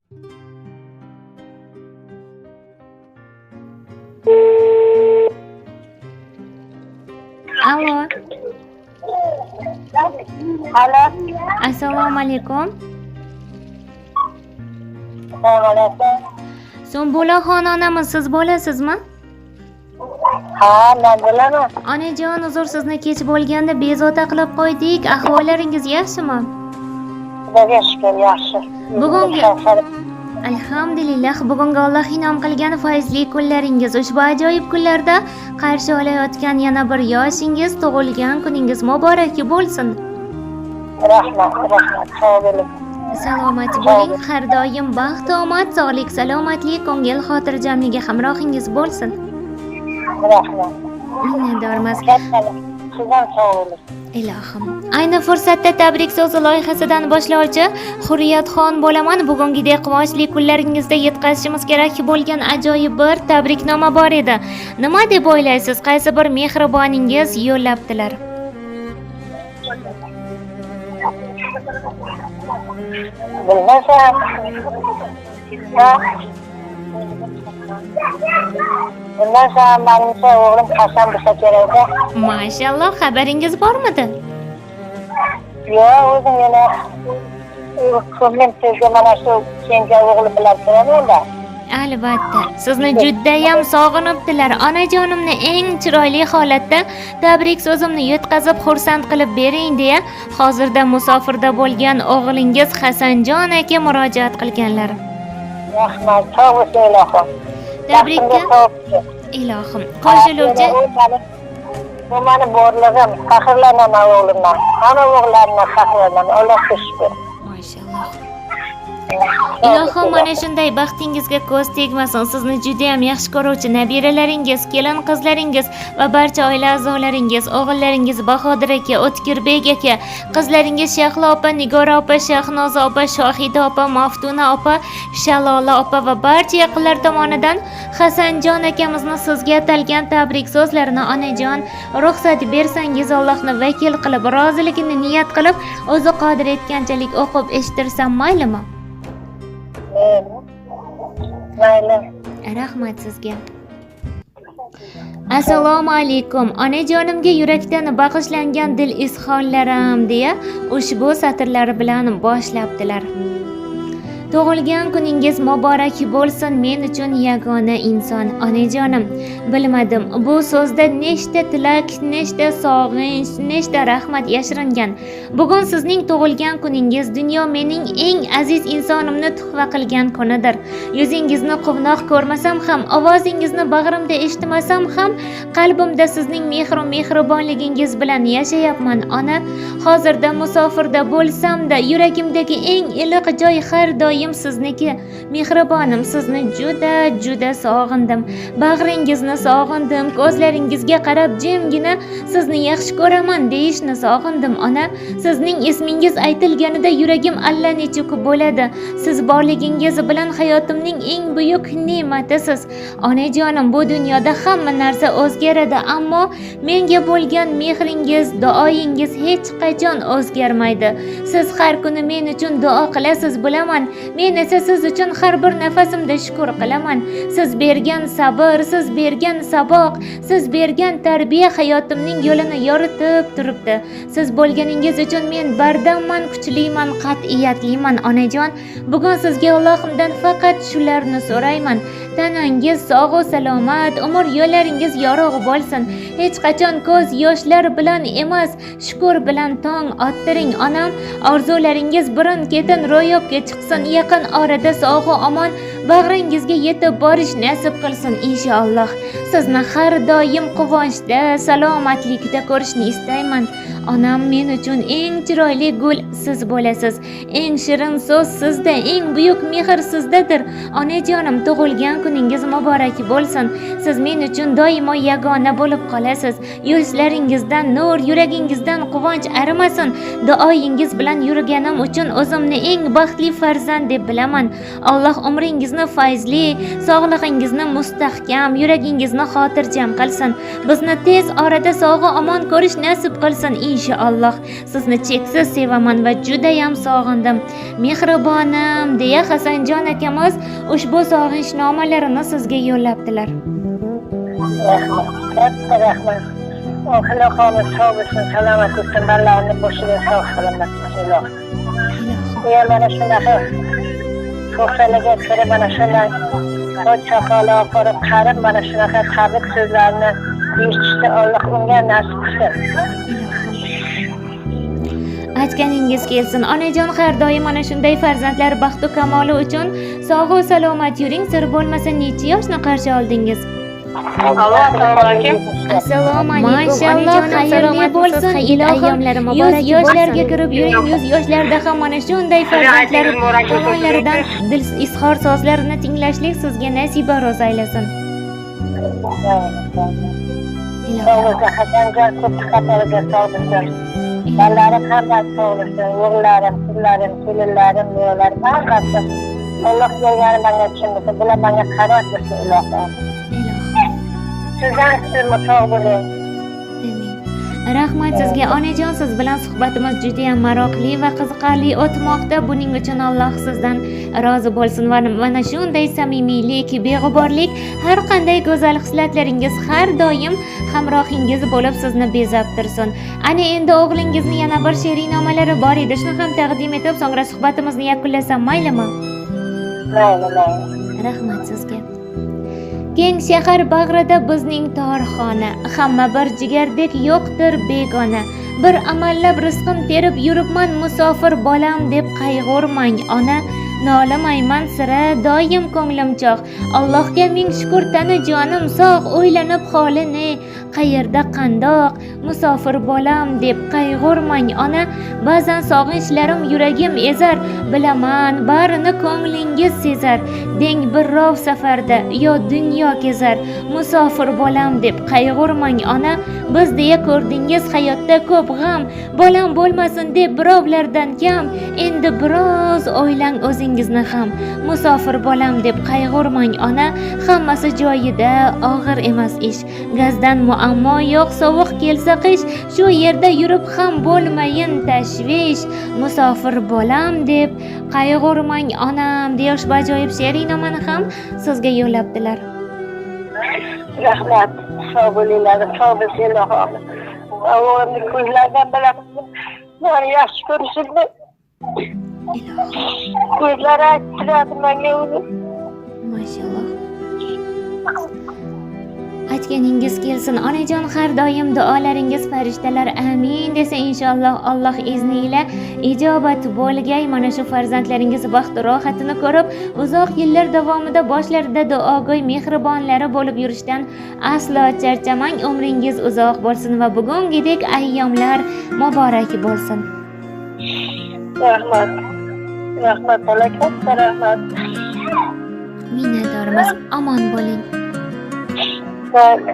Alo. Alo. Assalomu alaykum. Assalomu alaykum. Sumbulaxon onamiz, siz bo'lasizmi? Ha, men bo'laman. Onajon, uzr, sizni kech bo'lganda bezovta qilib qo'ydik. Ahvollaringiz yaxshimi? Xudoga shukur, yaxshi. Alhamdulillah, bugungi Alloh inom qilgan fayzli kunlaringiz, ushbu ajoyib kunlarda qarshi olayotgan yana bir yoshingiz, tug'ilgan kuningiz muborak bo'lsin. Rahmat, rahmat. Sog' bo'ling. Salomat bo'ling, har doim baxt, omad, sog'lik, salomatlik, ko'ngil xotirjamligi hamrohingiz bo'lsin. Rahmat. Minnatdormiz. Siz ham sog' bo'ling. Ilohim. Ayni fursatda tabrik so'zi loyihasidan boshlovchi Hurriyatxon bo'laman. Bugungidek quvonchli kunlaringizda yetkazishimiz kerak bo'lgan ajoyib bir tabriknoma bor edi. Nima deb o'ylaysiz? Qaysi bir mehriboningiz yo'llabdilar? Bilmasam. Ha. Bilmasam, menimcha o'g'lim Hasan bo'lsa kerak-da. Mashalloh, xabaringiz bormidi? Yo'q, o'zim yana ko'nglim tezga mana shu kenja o'g'li bilan turaman-da. Albatta, sizni judayam sog'inibdilar. Onajonimni eng chiroyli holatda tabrik so'zimni yetkazib xursand qilib bering deya hozirda musofirda bo'lgan o'g'lingiz Hasanjon aka murojaat qilganlar. Rahmat, sog' bo'lsin ilohim. Tabrikka ilohim. Qo'shiluvchi Bu meni borlig'im, faxrlanaman o'g'limdan. Hamma o'g'llarimdan faxrlanaman. Allohga shukur. Mashalloh. Ilohim mana shunday baxtingizga ko'z tegmasin. Sizni juda ham yaxshi ko'ruvchi nabiralaringiz, kelin qizlaringiz va barcha oila a'zolaringiz, o'g'illaringiz Bahodir aka, O'tkirbek aka, qizlaringiz Shahlo opa, Nigora opa, Shahnoza opa, Shohida opa, Maftuna opa, Shalola opa va barcha yaqinlar tomonidan Hasanjon akamizni sizga atalgan tabrik so'zlarini onajon ruxsat bersangiz Allohni vakil qilib, roziligini niyat qilib, o'zi qodir etganchalik o'qib eshittirsam maylimi? Mayli. Rahmat sizga. Assalomu alaykum. Onajonimga yurakdan bag'ishlangan dil izhorlarim deya ushbu satrlar bilan boshlabdilar. Tug'ilgan kuningiz muborak bo'lsin, men uchun yagona inson onajonim. Bilmadim, bu so'zda nechta tilak, nechta sog'inch, nechta rahmat yashiringan. Bugun sizning tug'ilgan kuningiz, dunyo mening eng aziz insonimni tuhfa qilgan kunidir. Yuzingizni quvnoq ko'rmasam ham, ovozingizni bag'rimda eshitmasam ham, qalbimda sizning mehru mehribonligingiz bilan yashayapman ona. Hozirda musofirda bo'lsam-da, yuragimdagi eng iliq joy har doim sizniki. Mehribonim, sizni juda juda sog'indim. Bag'ringizni sog'indim, ko'zlaringizga qarab jimgina sizni yaxshi ko'raman deyishni sog'indim ona. Sizning ismingiz aytilganida yuragim allanechuk bo'ladi. Siz borligingiz bilan hayotimning eng buyuk ne'matisiz. Onajonim, bu dunyoda hamma narsa o'zgaradi, ammo menga bo'lgan mehringiz, duoyingiz hech qachon o'zgarmaydi. Siz har kuni men uchun duo qilasiz, bilaman. Men esa siz uchun har bir nafasimda shukr qilaman. Siz bergan sabr, siz bergan saboq, siz bergan tarbiya hayotimning yo'lini yoritib turibdi. Siz bo'lganingiz uchun men bardamman, kuchliman, qat'iyatliman onajon. Bugun sizga Allohimdan faqat shularni so'rayman. Tanangiz sog' va salomat, umr yo'llaringiz yorug' bo'lsin. Hech qachon ko'z yoshlar bilan emas, shukr bilan tong ottiring onam. Orzularingiz birin-ketin ro'yobga chiqsin. Yaqin orada sog' va omon bag'ringizga yetib borish nasib qilsin inshaalloh. Sizni har doim quvonchda, salomatlikda ko'rishni istayman. Onam, men uchun eng chiroyli gul siz bo'lasiz. Eng shirin so'z sizda, eng buyuk mehr sizdadir. Onajonim, tug'ilgan kuningiz muborak bo'lsin. Siz men uchun doimo yagona bo'lib qolasiz. Yuzlaringizdan nur, yuragingizdan quvonch arimasin. Duoyingiz bilan yurganim uchun o'zimni eng baxtli farzand deb bilaman. Alloh umringizni fayzli, sog'lig'ingizni mustahkam, yuragingizni xotirjam qilsin. Bizni tez orada sog' omon ko'rish nasib qilsin. inshaalloh. Sizni cheksiz sevaman va judayam sog'indim, mehribonim, deya Hasanjon akamiz ushbu sog'inchnomalarini sizga yo'llabdilar. Rahmat, katta rahmat. Ilohim sog' bo'lsin, salomat bo'lsin, bolalarni boshiga sog' salomat bo'lsin, ilohim. Ilohim. U ham mana shunaqa 90ga kirib, mana shunday soch soqoli oqarib, qarib, mana shunaqa tabrik so'zlarini eshitishni Alloh unga nasib qilsin. Aytganingiz kelsin, onajon. Har doim mana shunday farzandlar baxtu kamoli uchun sog'u salomat yuring. Sir bo'lmasa, necha yoshni qarshi oldingiz? Alo, assalomu alaykum. Assalomu alaykum. Mashalloh, xayrli bo'lsin, ilohim. 100 yoshlarga kirib yuring, 100 yoshlarda ham mana shunday farzandlar Muborak bo'lsin. tomonlaridan dil izhor so'zlarini tinglashlik sizga nasiba ro'z aylasin. Sog' bo'lsin, Hasanjon, ko'p qatoriga sog' bo'lsin. Bolalarim hammasi sog' bo'lsin. O'g'illarim, qizlarim, kelinlarim, nevalarim hammasi. Alloh bergani menga chin bo'lsin. Bular menga qaror bersin, ilohim. Ilohim. Sizdan siz sog' bo'ling. Amin. Rahmat sizga, onajon. Siz bilan suhbatimiz juda ham maroqli va qiziqarli o'tmoqda. Buning uchun Alloh sizdan rozi bo'lsin va mana shunday samimiylik, beg'uborlik, har qanday go'zal xislatlaringiz har doim hamrohingiz bo'lib sizni bezab tursin. Ana endi o'g'lingizni yana bir she'riy nomalari bor edi. Shuni ham taqdim etib, so'ngra suhbatimizni yakunlasam maylimi? Mayli, mayli. Rahmat sizga. Keng shahar bag'rida bizning tor xona, hamma bir jigardek, yo'qdir begona. Bir amallab rizqim terib yuribman, musofir bolam deb qayg'urmang, ona. Nolimayman sira, doim ko'nglim chog'. Allohga ming shukur, tani jonim sog'. O'ylanib holi ne, qayerda qandoq, musofir bolam deb qayg'urmang, ona. Ba'zan sog'inchlarim yuragim ezar, bilaman, barini ko'nglingiz sezar. Deng, birrov safarda yo dunyo kezar, musofir bolam deb qayg'urmang, ona. Biz deya ko'rdingiz hayotda ko'p g'am, bolam bo'lmasin deb birovlardan kam. Endi biroz o'ylang o'zingizni ham, musofir bolam deb qayg'urmang, ona. Hammasi joyida, og'ir emas ish, gazdan muammo yo'q, sovuq kelsa qish, shu yerda yurib ham bo'lmayin tashvish, musofir bolam deb qayg'urmang, onam, deya ushbu ajoyib she'riy nomani ham sizga yo'llabdilar. Rahmat. Sog' bo'linglar. Sog' bo'lsin, ilohim. O'g'limni ko'zlaridan bilaman. Meni yaxshi ko'rishimni ko'zlari aytib turadi menga uni. Mashalloh. Aytganingiz kelsin, onajon. Har doim duolaringiz farishtalar amin desa, inshaalloh Alloh izni ila ijobat bo'lgay. Mana shu farzandlaringiz baxtu rohatini ko'rib, uzoq yillar davomida boshlarida duogo'y mehribonlari bo'lib yurishdan aslo charchamang. Umringiz uzoq bo'lsin va bugungidek ayyomlar muborak bo'lsin. Rahmat. Rahmat, bola, katta rahmat. Minnatdormiz, omon bo'ling. Mayli.